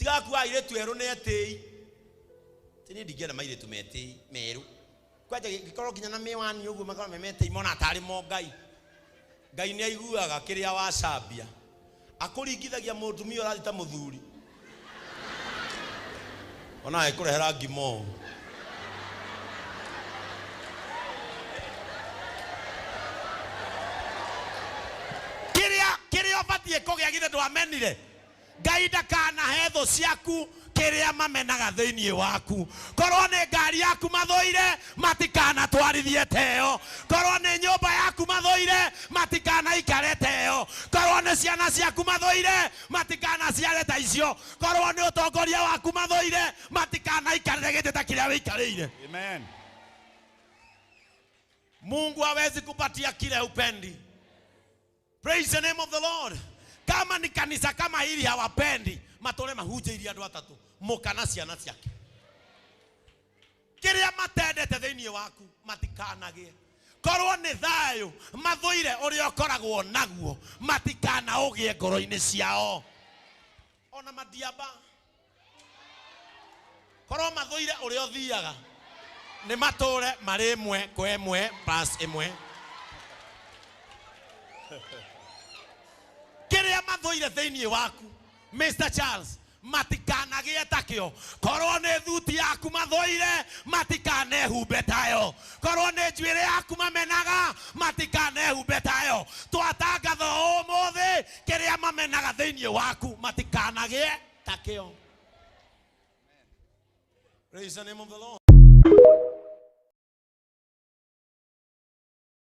Tigakuga airĩtu erũ nĩ etĩi. Ti niĩ ndingĩenda mairĩtu metĩi merũ. Kwanja gĩkorwo nginya na mĩwani ũguo makorwo me metĩi mona tarĩ mo Ngai. Ngai nĩ aiguaga kĩrĩa wacambia. Akũringithagia mũtumia ũrathiĩ ta mũthuri. Ona agĩkũrehera ngima ũũ. Kĩrĩa ũbatiĩ kũgĩa githĩ ndwamenire? Ngai ndakanahe thũ ciaku kĩrĩa mamenaga thĩinĩ waku. Korwo nĩ ngari yaku mathũire, matikanatwarithie ta ĩyo. Korwo nĩ nyũmba yaku mathũire, matikanaikare ta ĩyo. Korwo nĩ ciana ciaku mathũire, matikanaciare ta icio. Korwo nĩ ũtongoria waku mathũire, matikanaikarĩre gĩtĩ ta kĩrĩa wĩikarĩire. Amen. Mungu hawezi kupatia kile hupendi. Praise the name of the Lord. Kama ni kanisa kama hili hawapendi, matũre mahunjĩirie andũ atatũ, mũka na ciana ciake. Kĩrĩa matendete thĩinĩ waku matikanagĩe. Korwo nĩ thayũ mathũire ũrĩa ũkoragwo naguo, matikanaũgĩe ngoro-inĩ ciao. Ona madiaba. Korwo mathũire ũrĩa ũthiaga, nĩ matũre marĩ ĩmwe kwa ĩmwe plus ĩmwe. Kĩrĩa mathũire thĩinĩ waku, Mr. Charles, matikanagĩe takĩo. Korwo nĩ thuti yaku mathũire, matikanehumbe tayo. Korwo nĩ njuĩrĩ yaku mamenaga, matikanehumbe tayo. Twatangatha ũmũthĩ, kĩrĩa mamenaga thĩinĩ waku, matikanagĩe takĩo. Praise the name of the Lord.